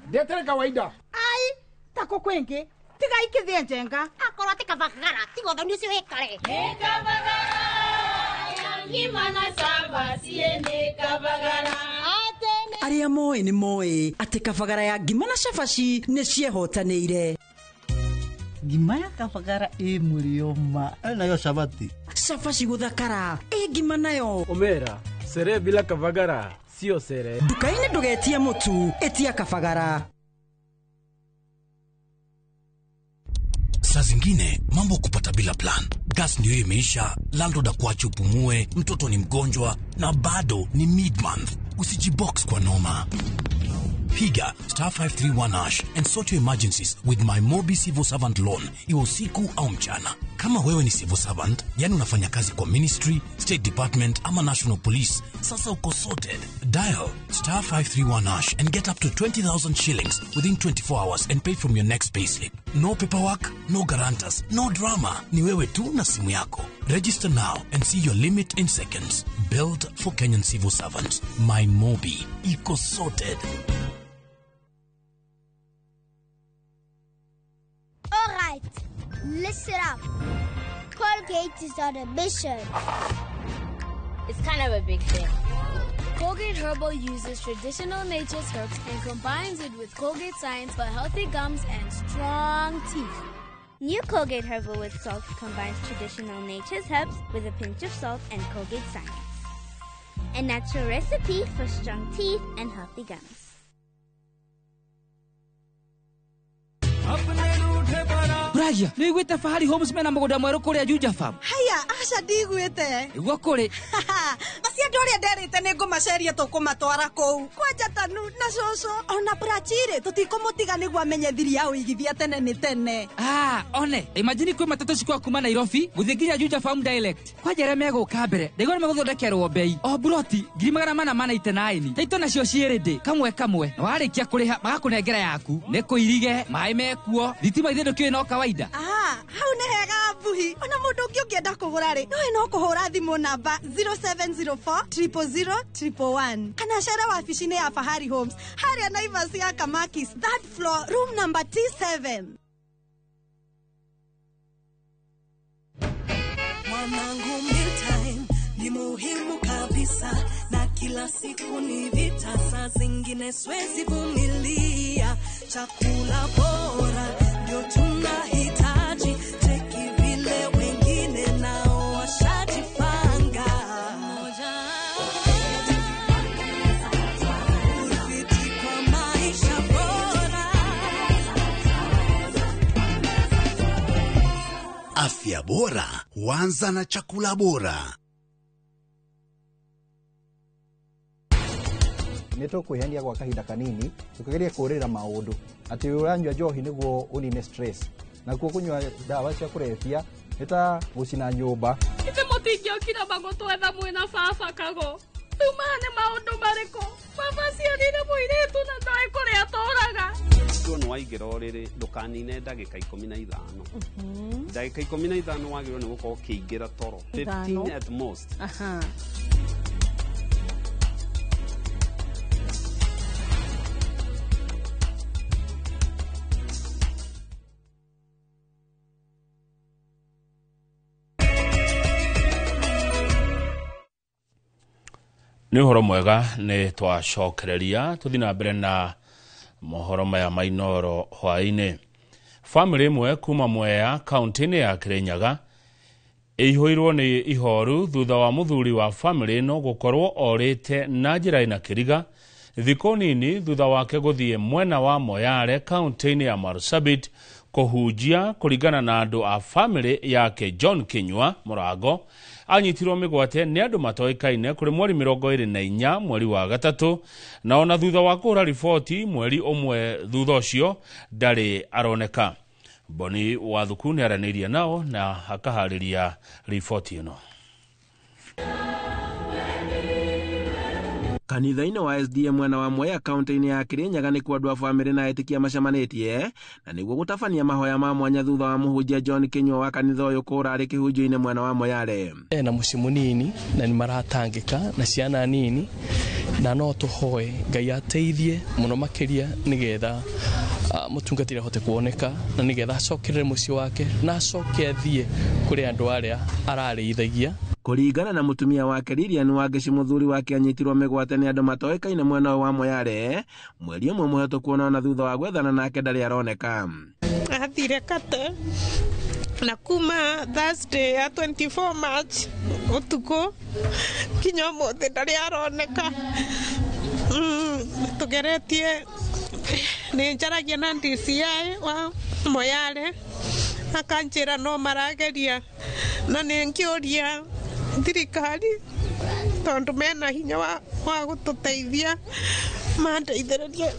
ndetere kawaida ai tako kwingi tiga ikithie njenga akorwo ti kabagara tiga uthoni ucio wikare ni kabagara ngima na cabaci ni kabagara. Arĩa moĩ nĩ moĩ atĩ kabagara ya ngima na cabaci nĩ ciehotanĩire. Ngima ya kabagara ĩ mũrĩo ma nayo cabaci cabaci gũthakara ĩ ngima nayo omera sere bila kabagara sio sere. Nduka-inĩ ndũgetie mũtu, ĩtia kabagara. Saa zingine mambo kupata bila plan. Gas ndio imeisha, landlord akuache upumue, mtoto ni mgonjwa na bado ni mid-month. Usijibox kwa noma. Piga star 531 hash and sort your emergencies with my Mobi Civil Servant Loan, iwe usiku au mchana. Kama wewe ni civil servant, yani unafanya kazi kwa ministry, state department ama national police, sasa uko sorted. Dial star 531 hash and get up to 20,000 shillings within 24 hours and pay from your next payslip. No paperwork, no guarantors, no drama. Ni wewe tu na simu yako. Register now and see your limit in seconds. Built for Kenyan civil servants. My Mobi. Iko sorted. Alright, listen up. Colgate is on a mission. It's kind of a big thing. Colgate Herbal uses traditional nature's herbs and combines it with Colgate science for healthy gums and strong teeth. New Colgate Herbal with Salt combines traditional nature's herbs with a pinch of salt and Colgate science. A natural recipe for strong teeth and healthy gums. Ragia, nĩ wĩiguĩte Fahari Homes mena mũgũnda mwerũ kũrĩa Juja Farm? Haya, aca ndiguĩte. Nĩguo kũrĩ. Acio andũ arĩa nderĩte nĩ ngũmaceria tũkũmatwara kũu. Kwanja Tanu na cũcũ ona Prachire tũtikũmũtiga nĩguo amenye thiri ya ũigithia tene nĩ tene. Ah, one, imagine kwĩ matatũ cikwa kuma Nairobi gũthiĩ nginya Juja Farm direct. Kwanja arĩa megũka mbere, ndaigua nĩ megũthondekerwo bei. O buroti 489. Taito nacio ciĩrĩ kamwe kamwe. Na warĩkia kũrĩha magakũnengera yaku. Nĩ kũirige, maĩ mekuo, thitima ithe ndũkĩũĩ no kawaida. Ah, hau nĩ hega mbuhi. Ona mũndũ ũngĩ ũngĩenda kũgũra rĩ, nowe no kũhũra thimũ namba 0704 000 111 kana cere wabici-inĩ ya Fahari Homes harĩa Naivas ya Kamakis, third floor, room number T7. Mwanangu, mealtime ni muhimu kabisa, na kila siku ni vita, saa zingine siwezi vumilia. Chakula bora ndio tunahitaji, cheki vile wengine nao washajipanga. Urafiki kwa maisha bora. Afya bora huanza na chakula bora. Nĩ tũkwĩhenia gwa kahinda kanini tũkĩgeria kũrĩra maũndũ atĩ ũranyua njohi nĩguo ũnine stress, nakuo kũnyua ndawa cia kũrebia nĩ ta gũcina nyũmba. Ithe mũtingĩokire magũtwetha mwĩna baba kago. Rĩu maya nĩ maũndũ marĩkũ? Baba aciarire mũirĩtu na ndoĩ kũrĩa atũraga. Nĩ waingĩra ũrĩrĩ ndũkanine ndagĩka 15. Ndagĩka 15 wagĩrĩirwo nĩ gũkorwo ũkĩingĩra toro 15 at most. Aha. Nĩ ũhoro mwega nĩ twacokereria tũthiĩ na mbere na mohoro maya ma Inoro hwaĩ-inĩ. Famĩlĩ ĩmwe kuma Mwea kaunti-inĩ ya Kirinyaga ĩihũirwo nĩ ihoru thutha wa mũthuri wa famĩlĩ ĩno gũkorwo orĩte na njĩra ĩna kĩriga thikũ nini thutha wake gũthiĩ mwena wa Moyale kaunti-inĩ ya Marsabit kũhunjia. Kũringana na andũ a famĩlĩ yake, John Kinyua Mũrango anyitirwo mĩgwate nĩ andũ matoĩkaine kũrĩ mweri 24 mweri wa gatatũ, na ona thutha wa kũhũra riboti mweri ũmwe thutha ũcio ndarĩ aroneka. Boni Wathuku nĩ aranĩirie nao na akaharĩria riboti ĩno. Kanitha-inĩ wa SDA mwena wa Mwea kaunti-inĩ ya Kirinyaga nĩkuo andũ a bamĩrĩ na etĩkia macemanĩtie na nĩguo gũtabania mahoya ma mwanya thutha wa mũhunjia John Kinyua wa kanitha ũyũ kũra arĩ kĩhunjio-inĩ mwena wa Moyale. Ena mũciĩ mũnini na nĩ maratangĩka na ciana nini, na no tũhoe Ngai ateithie mũno makĩria nĩgetha mũtungatĩri ahote kuoneka na nĩgetha acokerere mũciĩ wake na acoke athiĩ kũrĩ andũ arĩa ararĩithagia. Kũringana na mũtumia wake Lilian Wangeci, mũthuri wake anyitirwo mĩgwate nĩ andũ matoĩkaine mwena ũyũ wa Moyale mweri ũmwe mũhetũku, ona thutha wa gwethana nake ndarĩ aroneka. Athire Kate na kuma Thursday ya 24 March ũtukũ kinya ũmũthĩ ndarĩ aroneka. Tũgeretie nĩ njaragia na DCI wa Moyale akanjĩra no marageria, na nĩ ngĩũria thirikari tondũ mena hinya wa gũtũteithia mandeithĩrĩrie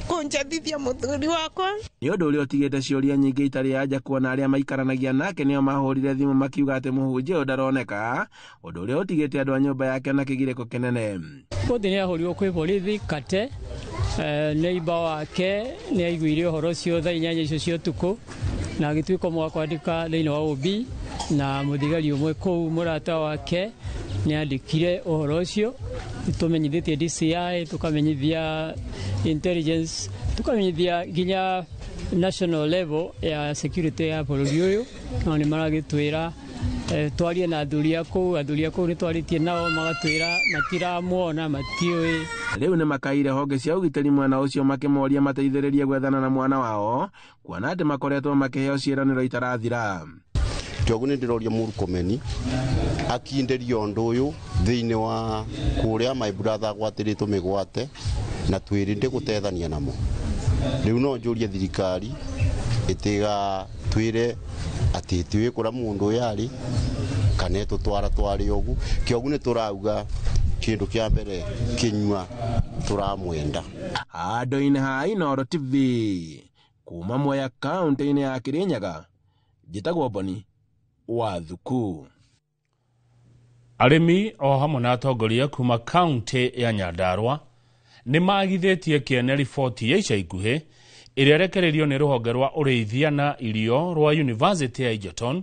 kũnjathithia mũthuri wakwa. Nĩ ũndũ ũrĩa ũtigĩte ciũria nyingĩ itarĩ anja kuona arĩa maikaranagia nake nĩo mahũrire thimũ makiuga atĩ mũhunjia ũyũ ndaroneka, ũndũ ũrĩa ũtigĩte andũ a nyũmba yake na kĩgirĩko kĩnene. Riboti nĩ yahũrirwo kwĩ borithi Kate, neighbor wake nĩ aiguire ũhoro ũcio thaa 8 icio cia ũtukũ na agĩtuĩka ũmwe wa kwandĩka thĩinĩ wa OB, na mũthigari ũmwe kũu mũrata wake nĩ andĩkire ũhoro ũcio. Tũmenyithĩtie DCI, tũkamenyithia intelligence, tũkamenyithia nginya national level ya security ya bũrũri ũyũ, nao nĩ maragĩtwĩra twarie na athuri a kũu. Athuri a kũu nĩ twarĩtie nao magatwĩra matiramuona, matiũĩ. Rĩu nĩ makaire honge cia ũgitĩri mwena ũcio makĩmoria mateithĩrĩrie gwethana na mwana wao kuona atĩ makoretwo makĩheo ciĩranĩro itarathira. Kĩoguo nĩ ndĩroria Murkomen akindĩrie ũndũ ũyũ thĩinĩ wa kũrĩa my brother agwatĩrĩtwo mĩgwate na twĩrĩ gũtethania namo. Rĩu no njũrie thirikari ĩtiga twĩre atĩ tiwĩ kũrĩa mũndũ ũyũ arĩ kana ĩtũtwara twarĩ ũguo. Kĩoguo nĩ tũrauga kĩndũ kĩa mbere Kinyua tũramwenda. Handũ-inĩ ha Inooro TV kuma Mwea kaunti-inĩ ya Kirinyaga, njĩtagwo Boni Wathuku. Arĩmi o hamwe na atongoria kuma kaunti ya Nyandarua nĩ magithĩtie kĩene riboti ya ica ikuhĩ ĩrĩa ĩrekereirio nĩ rũhonge rwa ũrĩithia na irio rwa University ya Egerton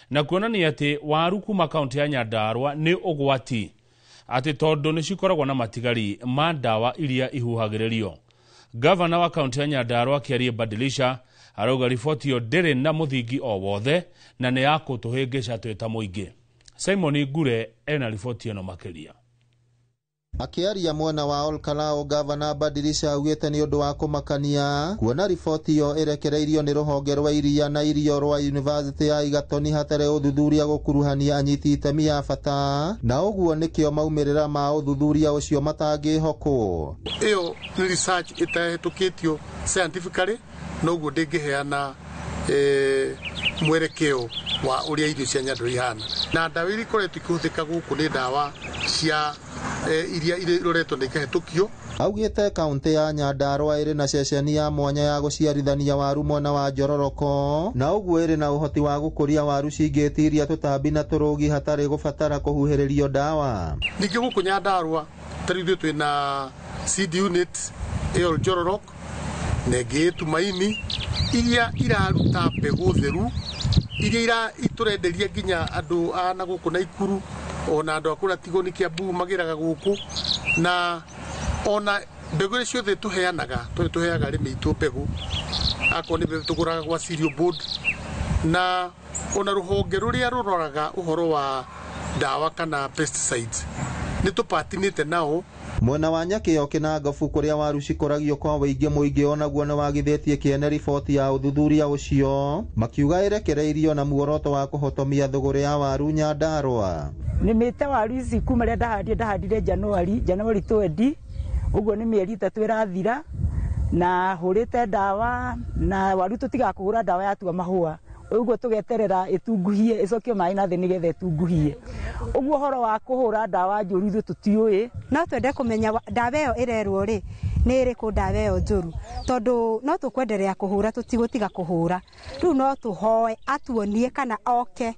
na kuonania atĩ waru kuma kaunti ya Nyandarua nĩ ũgwati, atĩ tondũ nĩ cikoragwo na matigari ma ndawa iria ihuhagĩrĩrio. Gavana wa kaunti ya Nyandarua Kiarie Badilisha arauga riboti ĩyo ndĩrĩ na mũthingi o wothe na nĩ ya kũtũhĩngĩca twĩ ta mũingĩ. Simon Ngure ena riboti ĩno makĩria. Akĩaria mwena wa Olkalao, Gavana Badilisha augĩte nĩ ũndũ wa kũmakania kuona riboti ĩyo ĩrekereirio nĩ rũhonge rwa iria na irio rwa University ya Egerton hatarĩ ũthuthuria gũkuruhania anyiti itemi ya bata, na ũguo nĩkĩo maumĩrĩra ma ũthuthuria ũcio matangĩhokwo. Ĩyo nĩ research ĩtahĩtũkĩtio scientifically, noguo ndĩngĩheana mwerekeo wa ũrĩa irio cia Nyandarua ihana. Na ndawa iria ikoretwo ikĩhũthĩka gũkũ nĩ ndawa cia iria iroretwo na ikahĩtũkio. Augĩte kaunti ya Nyandarua ĩrĩ na ceceni ya mwanya ya gũciarithania waru mwena wa Njororoko, na ũguo ĩrĩ na ũhoti wa gũkũria waru cingĩtiria tũtambi na tũrũgi hatarĩ gũbatara kũhuhĩrĩrio ndawa. Ningĩ gũkũ Nyandarua ta rĩu ithuĩ twĩna seed unit ĩyo Njororoko na ĩngĩ Tumaini iria iraruta mbegũ theru iria itũrenderia nginya andũ a na gũkũ Naikuru ona andũ a kũrĩa Tigoni Kiambu magĩraga gũkũ, na ona mbegũ iria ciothe tũheanaga tondũ tũheaga arĩmi aitũ mbegũ, akorwo nĩ mbegũ tũgũraga gwa Cereal Board, na ona rũhonge rũrĩa rũroraga ũhoro wa ndawa kana pesticides Nĩ tũpatinĩte nao. Mwena wa Nyakĩo Kĩnangobu kũrĩa waru cikũragio kwa wĩingĩ mũingĩ onaguo nĩwagithĩtie kĩene riboti ya ũthuthuria ũcio, makiuga ĩrekereirio na muoroto wa kũhotomia thũgũrĩ ya waru Nyandarũa. Nĩmĩte waru ici kuma rĩrĩa ndahandire January 20, ũguo nĩ mĩeri 3 ĩrathira, na hũrĩte ndawa, na waru tũtigaga kũhũra ndawa yatua mahũa, ũguo tũgeterera ĩtunguhie, ĩcokio maĩ na thĩ nĩgetha ĩtunguhie. Ũguo ũhoro wa kũhũra ndawa njũru ithuĩ tũtiũĩ. No twende kũmenya ndawa ĩyo ĩrerwo rĩ, nĩ ĩrĩkũ ndawa ĩyo njũru, tondũ no tũkwenderea kũhũra, tũtigũtiga kũhũra. Rĩu no tũhoe atuonie kana oke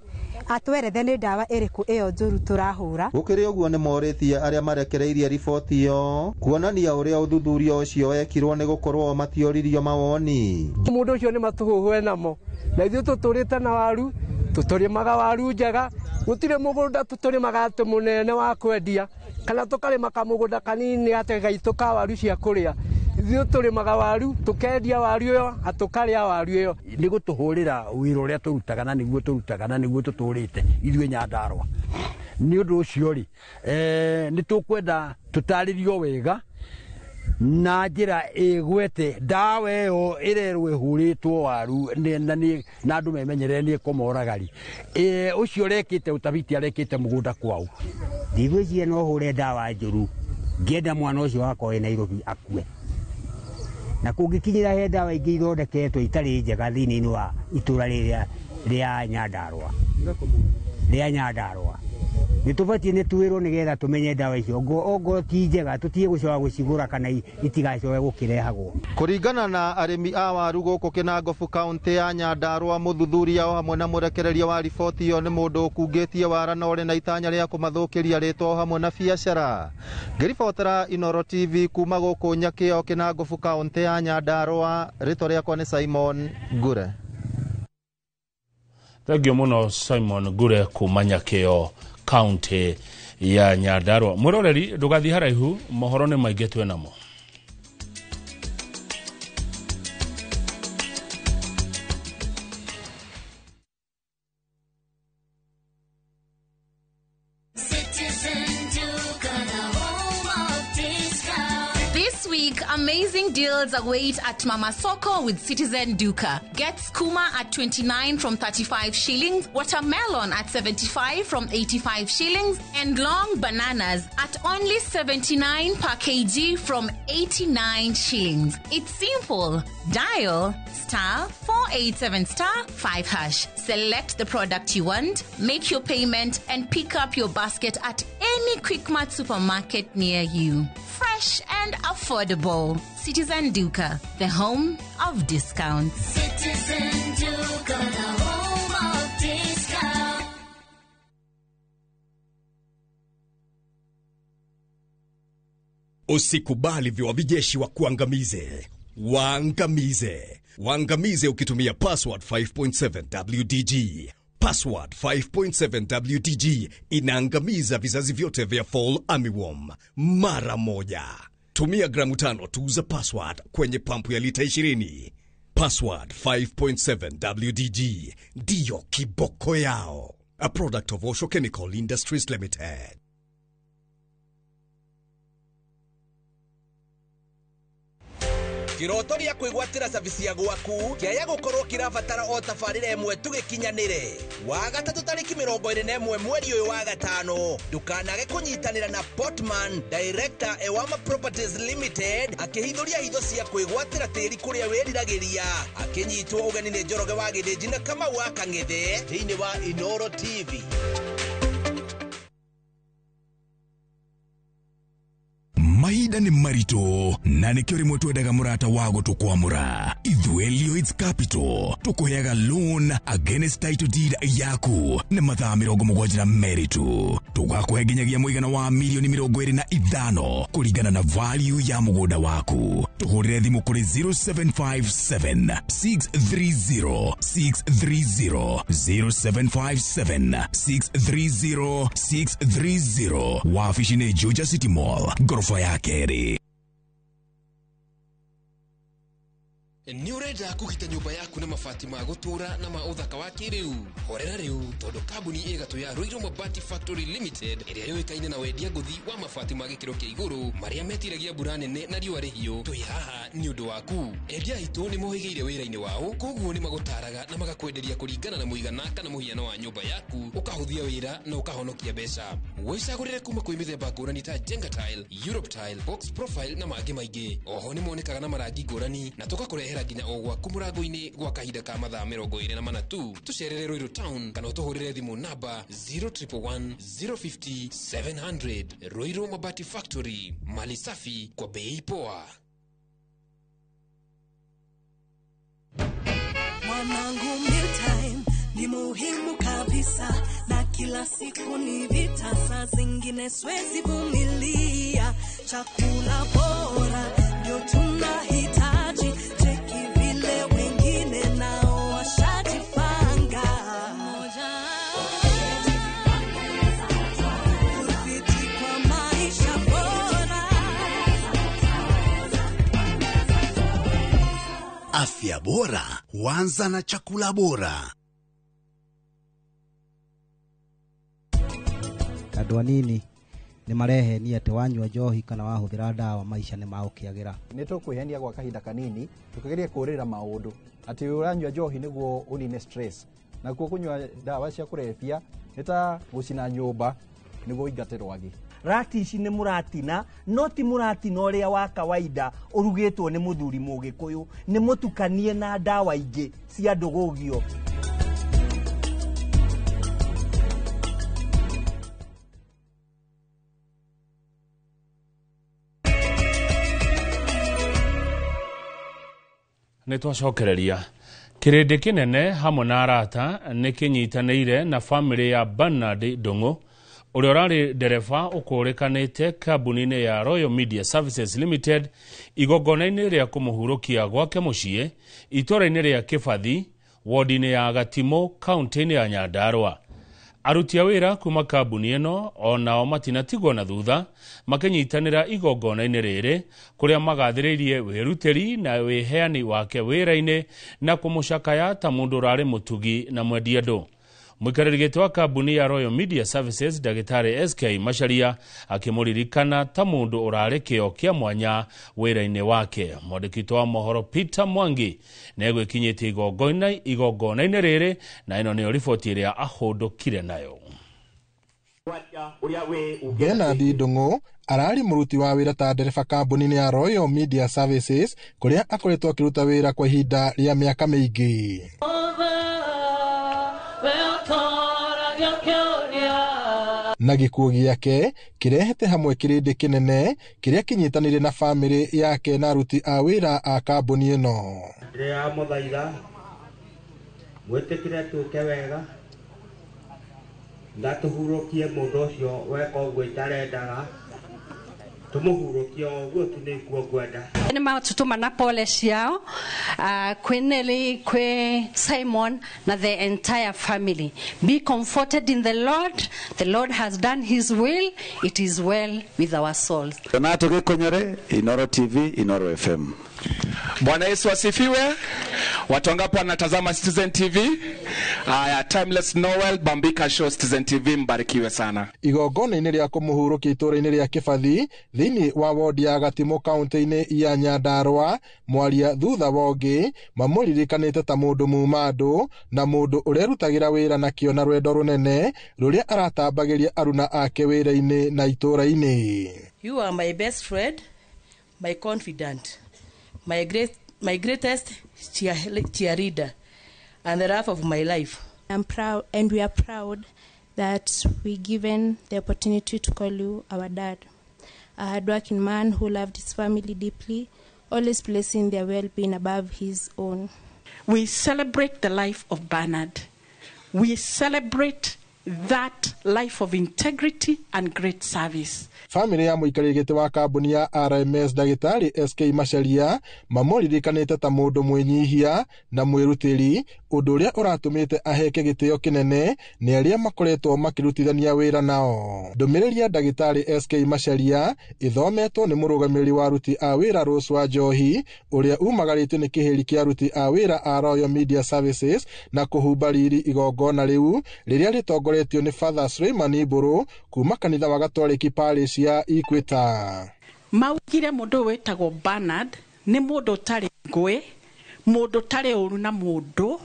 atwerethe nĩ ndawa ĩrĩkũ ĩyo njũru tũrahũra. Gũkĩrĩ ũguo nĩ morĩtie arĩa marekereirie riboti ĩyo kuonania ũrĩa ũthuthuria ũcio wekirwo nĩ gũkorwo matioririo mawoni. Mũndũ ũcio nĩ matũhũhwe namo, na ithuĩ tũtũrĩte na waru, tũtũrĩmaga waru njega, gũtirĩ mũgũnda tũtũrĩmaga atĩ mũnene wa kwendia, kana tũkarĩma kamũgũnda kanini atĩ gaitũ ka waru cia kũrĩa. Ithuĩ tũrĩmaga waru, tũkendia waru ĩyo, na tũkarĩa waru ĩyo. Nĩ gũtũhũrĩra wĩra ũrĩa tũrutaga na nĩguo tũrutaga na nĩguo tũtũrĩte ithuĩ Nyandarũa. Nĩ ũndũ ũcio rĩ, nĩ tũkwenda tũtarĩrio wega na njĩra ĩgwete ndawa ĩyo ĩrerwo ĩhũrĩtwo waru na andũ memenyerere nĩ ĩkũmoraga rĩ. Ũcio ũrekĩte ũtabiti arekĩte mũgũnda kwao. Ndigwĩciria no hũre ndawa njũru ngĩenda mwana ũcio wakwa wĩ Nairobi akue. Na kũngĩkinyĩra he ndawa ingĩ ithondeketwo itarĩ njega thĩinĩ wa itũra rĩrĩa rĩa Nyandarũa. Rĩa Nyandarũa. Nĩ tũbatiĩ nĩ twĩrwo nĩgetha tũmenye ndawa icio, ongorwo ti njega tũtige gũcoka gũcigũra kana itigacoke gũkĩrehagwo. Kũringana na arĩmi a waru gũkũ Kĩnangobu kaũntĩ ya Nyandarũa, mũthuthuria o hamwe na mũrekereria wa riboti ĩyo nĩ mũndũ ũkungĩtie wara na ũrĩ na itanya rĩa kũmathũkĩria rĩtwa o hamwe na biacara. Ngĩribotera Inooro TV kuma gũkũ Nyakĩo Kĩnangobu kaũntĩ ya Nyandarũa, rĩtwa rĩakwa nĩ Simon Ngure. Thengiũ mũno Simon Ngure kuma Nyakĩo kaunti ya Nyandarũa. Mwĩroreri ndũgathiĩ haraihu, mohoro nĩ maingĩ twĩ namo. This week, amazing deals await at Mama Soko with Citizen Duka. Get skuma at 29 from 35 shillings, watermelon at 75 from 85 shillings, and long bananas at only 79 per kg from 89 shillings. It's simple. Dial *487 *5#. Select the product you want, make your payment, and pick up your basket at any Quickmart supermarket near you. Fresh and affordable. Citizen Duka, the home of discounts. Citizen Duka, the home of discounts. Usikubali viwavijeshi wa kuangamize. Waangamize. Waangamize ukitumia password 5.7 WDG. Password 5.7 WDG inaangamiza vizazi vyote vya fall armyworm mara moja. Tumia gramu 5 tu za password kwenye pampu ya lita 20. Password 5.7 WDG ndiyo kiboko yao. A product of Osho Chemical Industries Limited. Kiroto gĩa kwĩgwatĩra service ya gwaku kĩaya gũkorwo kĩrabatara o tabarĩra ĩmwe tũgĩkinyanĩre. Wa gatatũ tarĩki 21 mweri ũyũ wa gatano, ndũkanage kũnyitanĩra na Portman Director Ewama Properties Limited akĩhithũria hitho cia kwĩgwatĩra tĩri kũrĩa wĩriragĩria, akĩnyitwo ũgeni nĩ Njoroge wa Gĩthĩnji na Kamau wa Kang'ethe thĩinĩ wa Inooro TV. Mahinda nĩ maritũ na nĩkĩo rĩmwe twendaga mũrata wa gũtũkwamũra. Ithuĩ Lloyds Capital tũkũheaga loan against title deed yaku na mathaa 72 tu. Tũgakũhe nginyagia mũigana wa milioni 25 kũringana na value ya mũgũnda waku. Tũhũrĩre thimũ kũrĩ 0757 630 630 0757 630 630. Wabici nĩ Juja City Mall, ngoroba ya kerĩ. Nĩ ũrenda kũgita nyũmba yaku na mabati ma gũtũũra na ma ũthaka wa kĩrĩu? Horera rĩu, tondũ kambuni ĩ gatũ ya Ruiru Mabati Factory Limited ĩrĩa yũĩkaine na wendia ngũthi wa mabati ma gĩkĩro kĩa igũrũ marĩa metiragia mbura nene na riũa rĩhiũ, twĩ haha nĩ ũndũ waku. Endia aitũ nĩ mohĩgĩire wĩra-inĩ wao, koguo nĩ magũtaraga na magakwenderia kũringana na mũigana kana mũhiano wa nyũmba yaku, ũkahũthia wĩra na ũkahonokia mbeca. Wĩcagũrĩre kuma kwĩ mĩthemba ngũrani ta Jenga Tile, Europe Tile, Box Profile na mangĩ maingĩ. Oho nĩ monekaga na marangi ngũrani na tũgakũrehera nginya o gwaku mũrango-inĩ gwa kahinda ka mathaa 24 tu. Tũcerere Ruiru Town kana ũtũhũrĩre thimũ namba 0111 050 700. Ruiru Mabati Factory, mali safi kwa bei poa. Mwanangu, mealtime ni muhimu kabisa, na kila siku ni vita, saa zingine siwezi vumilia. Chakula bora ndio tunahitaji, cheki vile wengine nao washajipanga. Kudhibiti kwa maisha bora. Afya bora huanza na chakula bora. Andũ anini nĩ marehenia atĩ wanyua njohi kana wahũthĩra ndawa maica nĩ magũkĩagĩra. Nĩ tũkwĩhenia gwa kahinda kanini tũkĩgeria kũrĩra maũndũ atĩ ũranyua njohi nĩguo ũnine stress, nakuo kũnyua ndawa cia kũrebia nĩ ta gũcina nyũmba nĩguo ũingate rwagĩ. Rati ici nĩ mũratina, no ti mũratina ũrĩa wa kawaida ũrugĩtwo nĩ mũthuri mũgĩkũyũ, nĩ mũtukanie na ndawa ingĩ cia ndũgũgio. Nĩ twacokereria kĩrĩndĩ kĩnene hamwe na arata nĩ kĩnyitanĩire na bamĩrĩ ya Bernard Ndung'u ũrĩa ũrarĩ ndereba ũkũrĩkanĩte kambuni-inĩ ya Royal Media Services Limited igongona-inĩ rĩa kũmũhurũkia gwake mũciĩ itũũra-inĩ rĩa Kĩbathi wodi-inĩ ya Gatimũ kaunti-inĩ ya Nyandarua. Aruti a wĩra kuma kambuni ĩno onao matinatigwo na thutha makĩnyitanĩra igongona-inĩ rĩrĩ kũrĩa magathĩrĩirie wĩrutĩri na wĩheani wake wĩra-inĩ na kũmũcakaya ta mũndũ ũrarĩ mũtugi na mwendi andũ. Mũikarĩri gĩtĩ wa kambuni ya Royal Media Services Ndagĩtarĩ SK Macharia akĩmũririkana ta mũndũ ũrarĩ kĩo kĩa mwanya wĩra-inĩ wake. Mwandĩki witũ wa mohoro Peter Mwangi nĩegwĩkinyĩtie igongona-inĩ rĩrĩ na ĩno nĩyo riboti ĩrĩa ahũndũkire nayo. Bernard Ndung'u ararĩ mũruti wa wĩra ta ndereba kambuni-inĩ ya Royal Media Services kũrĩa akoretwo akĩruta wĩra kwa ihinda rĩa mĩaka mĩingĩ. Na gĩkuũ gĩake kĩrehete hamwe kĩrĩndĩ kĩnene kĩrĩa kĩnyitanĩire na bamĩrĩ yake na aruti a wĩra a kambuni ĩno. Ndĩramũthaitha mwĩtĩkĩre twĩke wega na tũhurũkie mũndũ ũcio weka ũguo itarendaga, tũmũhurũkie o ũguo tu nĩguo ngwenda. Nĩ matũtũma na pole ciao kwĩ Nelly, kwĩ Simon na the entire family. Be comforted in the Lord. The Lord has done his will. It is well with our souls. Donato Gikonyore, Inoro TV, Inoro FM. Bwana Yesu asifiwe. Watu wangapi wanatazama Citizen TV? Aya, Timeless Noel, Bambika Show, Citizen TV, mbarikiwe sana. Igongona-inĩ rĩa kũmũhurũkia itũũra-inĩ rĩa Kĩbathi thĩinĩ wa wodi ya Gatimũ kaunti-inĩ ya Nyandarua, mwaria thutha wa ũngĩ mamũririkanĩte ta mũndũ muma andũ na mũndũ ũrerutagĩra wĩra na kĩo na rwendo rũnene rũrĩa aratambagĩria aruna ake wĩra-inĩ na itũũra-inĩ. You are my best friend, my confidant, my greatest cheerleader and the love of my life. I'm proud, and we are proud that we given the opportunity to call you our dad. A hardworking man who loved his family deeply, always placing their well-being above his own. We celebrate the life of Bernard. We celebrate that life of integrity and great service. Bamĩrĩ ya mũikarĩri gĩtĩ wa kambuni ya RMS ndagĩtarĩ SK Macharia mamũririkanĩte ta mũndũ mwĩnyihia na mwĩrutĩri, ũndũ ũrĩa ũratũmĩte aheke gĩtĩo kĩnene nĩ arĩa makoretwo makĩrutithania wĩra nao. Ndũmĩrĩri ya ndagĩtarĩ SK Macharia ĩthometwo nĩ mũrũgamĩrĩri wa aruti a wĩra Rose wa Njohi, ũrĩa umagarĩtio nĩ kĩhĩri kĩa aruti a wĩra a Royal Media Services na kũhumba riri igongona rĩu rĩrĩa rĩtongoretio nĩ Father Suleiman Mbũrũ kuma kanitha wa Gatoreki Parish ya Equator. Maugire mũndũ wĩtagwo Bernard nĩ mũndũ ũtarĩ ngũĩ, mũndũ ũtarĩ ũru na mũndũ,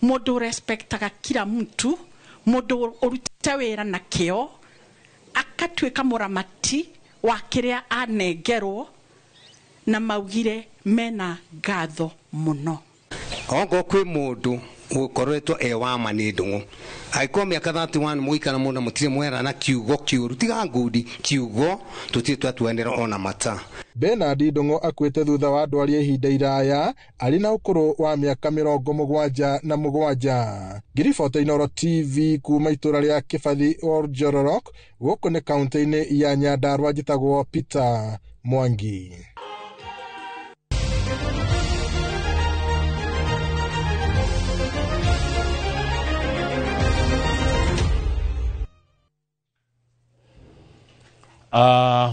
mũndũ respektaga kila mtu, mũndũ ũrutĩte wĩra na kĩo, akatuĩka mũramati wa kĩrĩa anengerwo, na maugire mena ngatho mũno. Ongo kwĩ mũndũ ũkoretwo e wa ma nĩ Ndung'u, angĩkorwo mĩaka 31 mũgũikara mũno mũtirĩ mwerana kiugo kĩũru, tiga ngundi, kiugo tũtirĩ twatuanĩra ona mata. Bernard Ndung'u akuĩte thutha wa ndwari ya ihinda iraya arĩ na ũkũrũ wa mĩaka 77. Ngĩribota Inooro TV kuma itũra rĩa Kĩbathi Oljororok, gũkũ nĩ kaũntĩ-inĩ ya Nyandarua, njĩtagwo Peter Mwangi.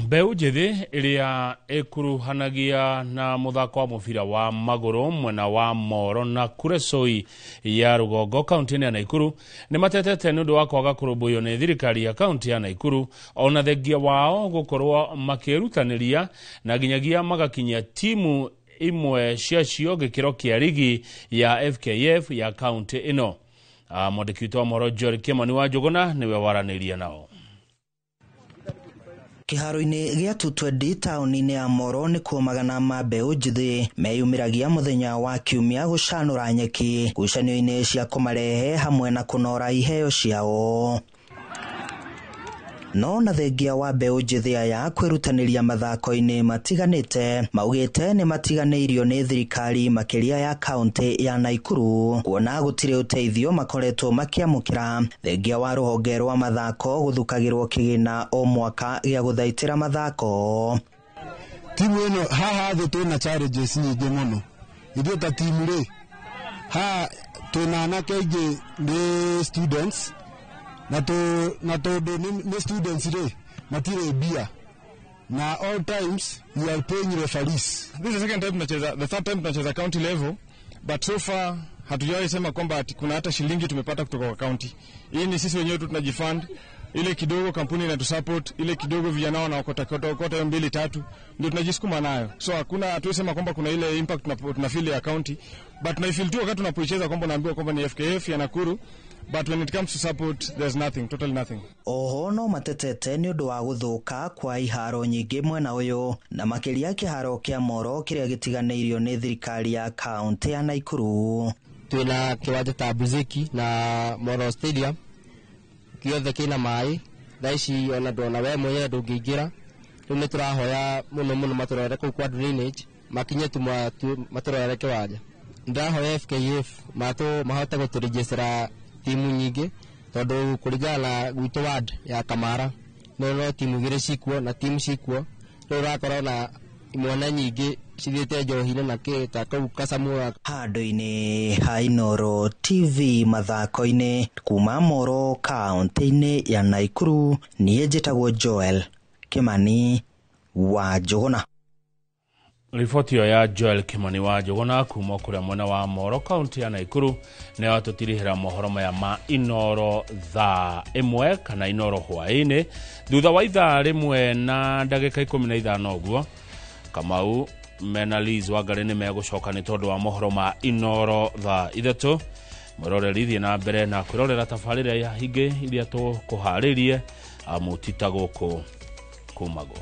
Mbeũ njĩthĩ ĩrĩa ĩkuruhanagia na mũthako wa mũbira wa magũrũ mwena wa Moro na Kuresoi ya rũgongo kaunti-inĩ ya Naikuru nĩ matetete nĩ ũndũ wa kwaga kũrũmbũiyo nĩ thirikari ya kaunti ya Naikuru, ona thengia wao gũkorwo makĩrutanĩria na nginyagia magakinyia timu imwe ciacio gĩkĩro kĩa rigi ya FKF ya kaunti ĩno. Mwandĩki witũ wa mohoro Joel Kĩmani wa Njũgũna nĩwe waranĩria nao. Kĩharo-inĩ gĩa 220 taũni-inĩ ya Moro nĩkuo magana ma mbeũ njĩthĩ meyumĩragia mũthenya wa kiumia gũcanũra nyeki ngucanio-inĩ cia kũmarehe hamwe na kũnora iheo ciao. No na thengia wa mbeũ njĩthĩ aya kwĩrutanĩria mathako-inĩ matiganĩte, maugĩte nĩ matiganĩirio nĩ thirikari makĩria ya kaũntĩ ya Naikuru, kuona gũtirĩ ũteithio makoretwo makĩamũkĩra. Thengia wa rũhonge rwa mathako gũthukagĩrwo kĩgĩna o mwaka gĩa gũthaitĩra mathako. Timu ĩno haha thĩ twĩna challenges nyingĩ mũno. Ithuĩ ta timu rĩ, haha twĩna anake aingĩ nĩ students, na tondũ nĩ students rĩ, matirĩ mbia, na all times we are paying referees. This is the second time tunacheza, the third time tunacheza county level, but so far hatujawahi sema kwamba kuna hata shilingi tumepata kutoka kwa county. Hii ni sisi wenyewe tu tunajifund, ile kidogo kampuni inatusupport, ile kidogo vijana wanaokota kota 2 3 ndio tunajisukuma nayo. So hakuna, hatuwezi kwamba kuna ile impact tunafeel ya county, but tunaifeel tu wakati tunapoicheza kwamba unaambiwa kwamba ni FKF ya Nakuru. But when it comes to support, there's nothing, totally nothing. Oho no matetete nĩ ũndũ wa gũthũka kwa iharo nyingĩ mwena ũyũ, na makĩria kĩharo kĩa Moro kĩrĩa gĩtiganĩirio nĩ thirikari ya kaũntĩ ya Naikuru. Twĩna kĩwanja ta Buzeki na Moro Stadium, gĩothe kĩna maĩ thaa ici, ona ndona we mwenyewe ndũngĩingĩra. Rĩu nĩ tũrahoya mũno mũno matũrore kũu kwa drainage, makinye tu matũrore kĩwanja. Ndĩrahoya FKF mahote gũtũrĩnjĩcĩra timu nyingĩ, tondũ kũringana na gwitũ ward ya Kamara no timu igĩrĩ cikuo na timu cikuo, rĩu ũrakora ona imwana nyingĩ cithiĩte njohi-inĩ na kĩ ta kũu Kasamura. Handũ-inĩ ha Inooro TV mathako-inĩ kuma Moro kaũntĩ-inĩ ya Naikuru, niĩ njĩtagwo Joel Kĩmani wa Njũgũna. Riboti ĩyo ya Joel Kimani wa Njũgũna kuma kũrĩa mwena wa Moro kaunti ya Naikuru nĩyo tũtirihĩra mohoro maya ma Inooro thaa 1 kana Inooro hwaĩ-inĩ thutha wa ithaa 1 na ndagĩka 15 ũguo. Kamau mena Liz Wangari nĩ megũcoka nĩ tondũ wa mohoro ma Inooro thaa 3. Mwĩroreri thiĩ na mbere na kwĩrorera tabarĩra ingĩ iria tũkũharĩrie amu ti ta gũkũ kumagwo.